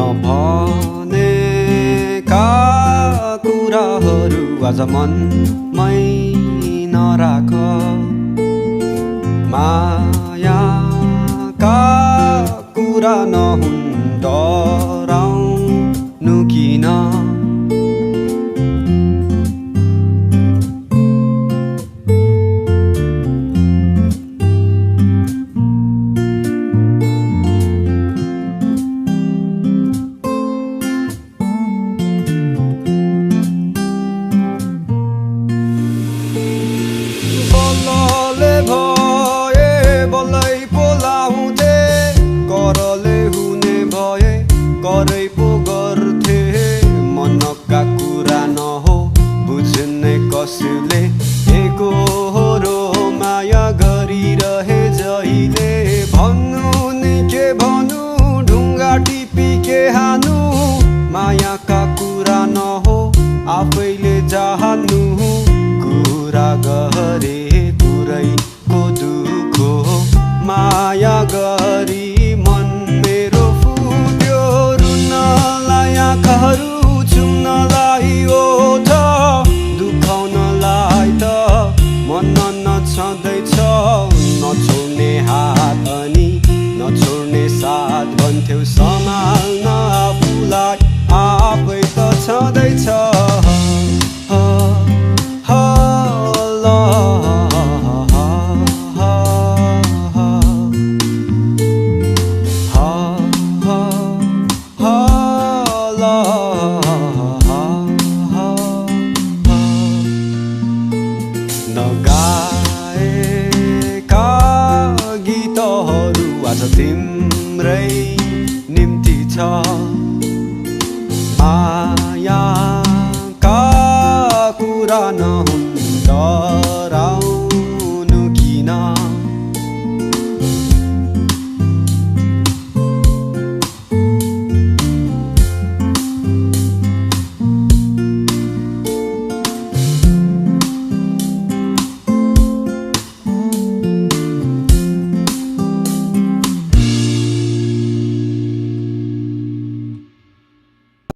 नभनेका कुराहरू आज मनमै नराख। मायाका कुरा नहुन् डराउनु किन। बल्लले भए बल्लै बोलाउँथे, करले हुने भए करै पो गर्थे। मनका कुरा नहो बुझ्ने कसले, एकहोरो माया गरिरहे जहिले। भन्नु नि के भन्नु, ढुङ्गा टिपी के हानु। मायाका कुरा नहो आफैले जान्नु। कुरा गरे पुरैको दुःख, माया गरी मन मेरो फुट्यो। रुनलाई आँखाहरू, चुम्नलाई ओठ, दुखाउनलाई त मन नछँदैछ। नछोड्ने हात अनि नछोड्ने साथ भन्थ्यौ, सम्हाल्न आफूलाई आफै त छँदैछ। नगाएका गीतहरू आज तिम्रै निम्ति छ। मायाका कुरा नहुन्